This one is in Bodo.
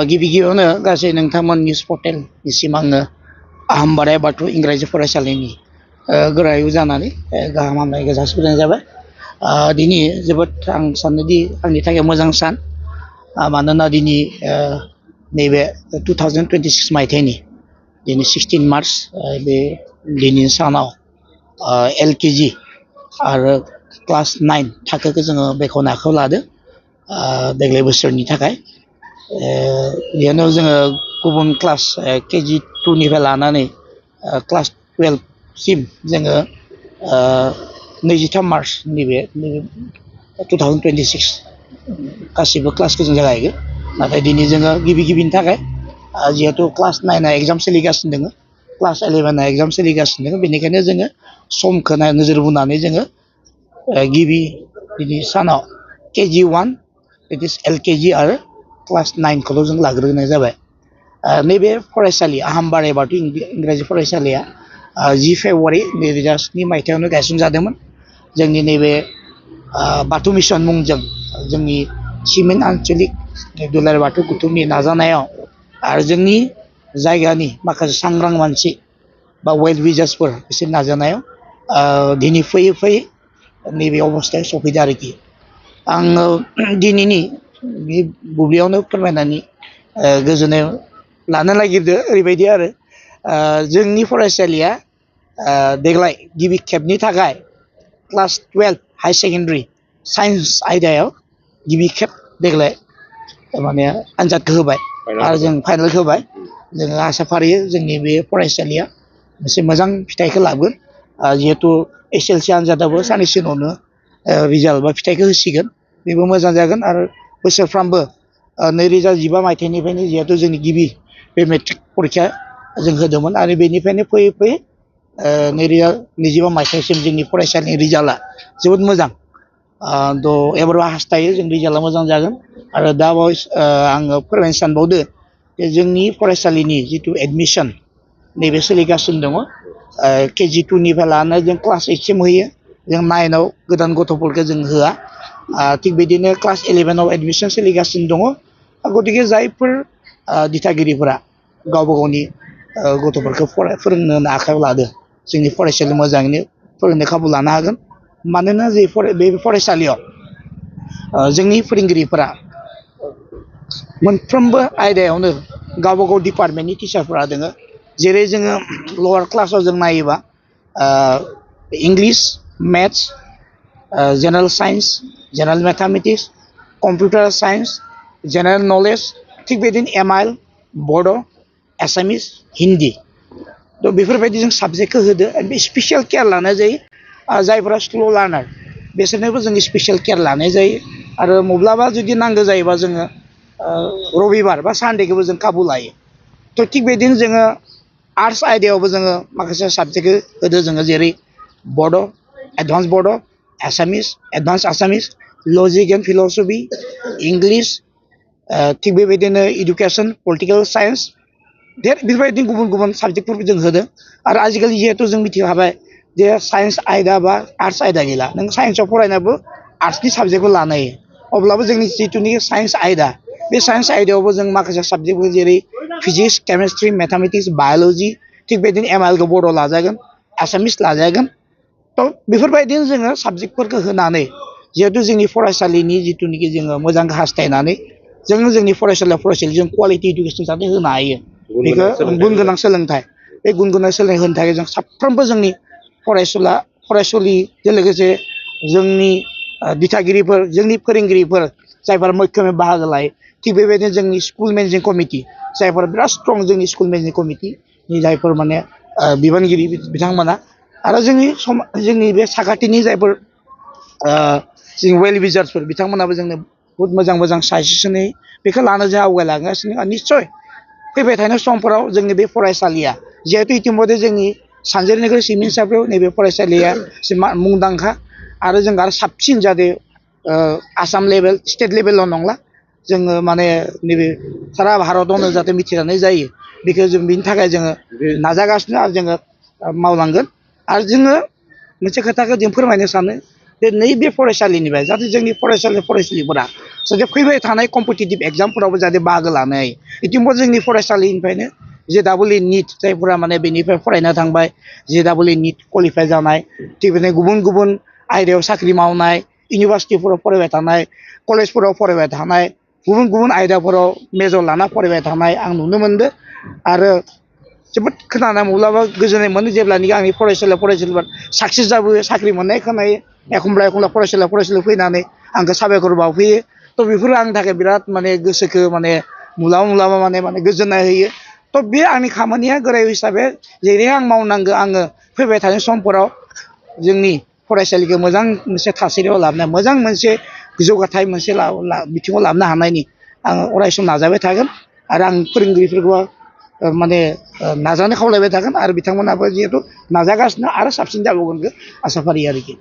गिबि गिबियावनो गासै नोंथांमोन निउस पर्टेलनिसिम आङो आहमबाराय बाथौ इंराजि फरायसालिनि गोरायुं जानानै गाहाम हामलायनायखौ जासिहरनाय जाबाय। दिनै जोबोद आं सानोदि आंनि थाखाय मोजां सान, मानोना दिनै नैबे 2026 मायथाइनि दिनै 16 मार्च बे दिनैनि सानाव LKG आरो क्लास 9 थाखोखौ जोङो बेखेवनो आखायाव लादों देग्लाय बोसोरनि थाखाय। बेयावनो जोङो गुबुन क्लास KG 2 निफ्राय लानानै क्लास 12 सिम जोङो 23 मार्च नैबे 2026 गासिबो क्लासखौ जों जागायगोन। नाथाय दिनै जोङो गिबिनि थाखाय जिहेतु क्लास 9आ एग्जाम सोलिगासिनो दङ, क्लास 11आ एग्जाम सोलिगासिनो दङ, बेनिखायनो जोङो समखौ नोजोर बोनानै जोङो गिबि दिनै सानाव KG 1 इट इज LKG आरो क्लास 9 खौल' जों लाग्रोनाय जाबाय। नैबे फरायसालि आहमबाराय बाथौ इंराजि फरायसालिया 10 फेब्रुवारि 2007 मायथाइयावनो गायसनजादोंमोन। जोंनि नैबे बाथौ मिसन मुंजों जोंनि सिमेन्ट आन्चलिक दुलाराय बाथौ गौथुमनि नाजानायाव आरो जोंनि जायगानि माखासे सांग्रां मानसि बा वेल विजार्सफोर बिसोर नाजानायाव दिनै फैयै फैयै नैबे अबस्थायाव सफैदों आरोखि। आङो दिनैनि बे बुब्लियावनो फोरमायनानै गोजोननाय लानो नागिरदों ओरैबायदि आरो जोंनि फरायसालिया देग्लाय गिबि खेबनि थाखाय क्लास 12 हाई सेकेन्डारि साइन्स आयदायाव गिबि खेब देग्लाय माने आनजादखौ होबाय आरो जों फाइनाल होबाय। जोङो आसा फारियो जोंनि बे फरायसालिया मोनसे मोजां फिथाइखौ लागोन, जिहेतु SSLC आनजादाबो साननैसो उनावनो रिजाल्ट बा फिथाइखौ होसिगोन, बेबो मोजां जागोन। आरो बोसोरफ्रामबो 2015 मायथाइनिफ्रायनो जिहेतु जोंनि गिबि बे मेट्रिक परिखा जों होदोंमोन आरो बेनिफ्रायनो फैयै फैयै 2025 मायथाइसिम जोंनि फरायसालिनि रिजाल्टआ जोबोद मोजां। एबारबो हास्थायो जों रिजाल्टआ मोजां जागोन। आरो दा आङो फोरमायनो सानबावदो जे जोंनि फरायसालिनि जिथु एडमिसन नैबे सोलिगासिनो दङ। KG 2 निफ्राय लानानै जों क्लास 8 सिम होयो, जों 9आव गोदान गथ'फोरखौ जों होआ। थिग बिदिनो क्लास 11आव एडमिसन सोलिगासिनो दङ। गतिके जायफोर दिथागिरिफोरा गावबा गावनि गथ'फोरखौ फोरोंनो आखायाव लादो, जोंनि फरायसालियाव मोजाङैनो फोरोंनो खाबु लानो हागोन। मानोना बे फरायसालियाव जोंनि फोरोंगिरिफोरा मोनफ्रोमबो आयदायावनो गावबा गाव डिपार्टमेन्टनि टिचारफोरा दङ। जेरै जोङो लवार क्लासाव जों नायोबा English, maths, general science, general mathematics, computer science, general knowledge, थिग बिदिनो MIL, बड', एसामिस, हिन्दी, थ' बेफोरबायदि जों साबजेक्टखौ होदो। बे स्पेसियेल केयार लानाय जायो। जायफोरा स्ल' लार्नार बिसोरनोबो जों स्पेसियेल केयार लानाय जायो। आरो माब्लाबा जुदि नांगौ जायोबा जोङो रबिबार बा सानडेखौबो जों खाबु लायो। थ' थिग बिदिनो जोङो आर्ट्स आयदायावबो जोङो माखासे साबजेक्टखौ होदो जोङो, जेरै Bodo', advance Bodo', Assamese, advance Assamese, logic and philosophy, English, थिग बेबायदिनो इडुकेसन, पलिटिकेल साइन्स, बेफोरबायदि गुबुन गुबुन साबजेक्टफोरखौ जों होदों। आरो आजिखालि जिहेथु जों मिथिखाबाय जे साइन्स आयदा बा आर्ट्स आयदा गैला, नों साइन्सआव फरायनाबो आर्ट्सनि साबजेक्टखौ लानो हायो। अब्लाबो जोंनि जिथुनिखि साइन्स आयदा, बे साइन्स आयदायावबो जों माखासे साबजेक्टफोर जेरै फिजिक्स, केमेस्ट्रि, मेथामेटिक्स, बाय'लजि, थिग बेदिनो MILखौ बर' लाजागोन, एसामिस लाजागोन। थ' बेफोरबायदिनो जोङो साबजेक्टफोरखौ होनानै जिहेतु जोंनि फरायसालिनि जिथुनिखि जोङो मोजां हास्थायनानै जोंनि फरायसालि जों क्वालिटि इडुकेसन जाहाथे होनो हायो, बेखौ गुन गोनां सोलोंथाइ, बे गुन गोनां सोलोंथाइ होनो थाखाय जों साफ्रोमबो जोंनि फरायसुलिजों लोगोसे जोंनि दिथागिरिफोर, जोंनि फोरोंगिरिफोर जायफोरा मैखोमै बाहागो लायो, थिग बेबायदिनो जोंनि स्कुल मेनेजिं कमिटि जायफोरा बिराद स्ट्रं, जोंनि स्कुल मेनेजिं कमिटिनि जायफोर माने बिबानगिरि बिथांमोना, आरो जोंनि बे साखाथिनि जायफोर जों वेल विजार्सफोर बिथांमोनाबो जोंनो बहुद मोजां मोजां साजेसनै बेखौ लानो जों आवगायलांगासिनो। आरो निस्सय फैबाय थानाय समफोराव जोंनि बे फरायसालिया जिहेतु इतिमধ্যे जोंनि सानजारि नोगोर सिमेन्ट सापरियाव नैबे फरायसालिया मुंदांखा, आरो जों आरो साबसिन जाहाथे आसाम लेभेल, स्टेट लेभेलाव नंला, जोङो माने नैबे सारा भारतावनो जाहाथे मिथिजानाय जायो, बेखौ जों बिनि थाखाय जोङो नाजागासिनो आरो जोङो मावलांगोन। आरो जोङो मोनसे खोथाखौ जों फोरमायनो सानो, नैबे फरायसालिनिफ्राय जाहाथे जोंनि फरायसालिफोरा जाहाथे फैबाय थानाय कम्पिटिटिभ एग्जामफोरावबो जाहाथे बाहागो लानो हायो इथिंबो जोंनि फरायसालिनिफ्रायनो JEE निट जायफोरा माने बेनिफ्राय फरायनो थांबाय JEE निट क्वालिफाइ जानाय थिग बिदिनो गुबुन गुबुन आयदायाव साख्रि मावनाय इउनिभार्सिटिफोराव फरायबाय थानाय कलेजफोराव फरायबाय थानाय गुबुन गुबुन आयदाफोराव मेजर लाना फरायबाय थानाय आं नुनो मोनदों आरो जोबोद खोनाना माब्लाबा गोजोननाय मोनो जेब्लानोखि आंनि फरायसालिफोर साक्सेस जाबोयो साख्रि मोननाय खोनायो एखमब्ला फरायसालियाव फैनानै आंखौ साबायखर बावफैयो थ' बेफोरो आंनि थाखाय बिराद माने गोसोखौ माने मुलाबा माने गोजोननाय होयो थ' बे आंनि खामानिया गोराय हिसाबै जेरै आं मावनांगौ आङो फैबाय थानाय समफोराव जोंनि फरायसालिखौ मोजां मोनसे थासारियाव लाबोनाय मोजां मोनसे जौगाथाय मोनसे बिथिङाव लाबोनो हानायनि आङो अरायसम नाजाबाय थागोन आरो आं फोरोंगिरिफोरखौ माने नाजानो खावलायबाय थागोन आरो बिथांमोनाबो जिहेतु नाजागासिनो आरो साबसिन जाबावगोनखौ आसा फारियो आरोखि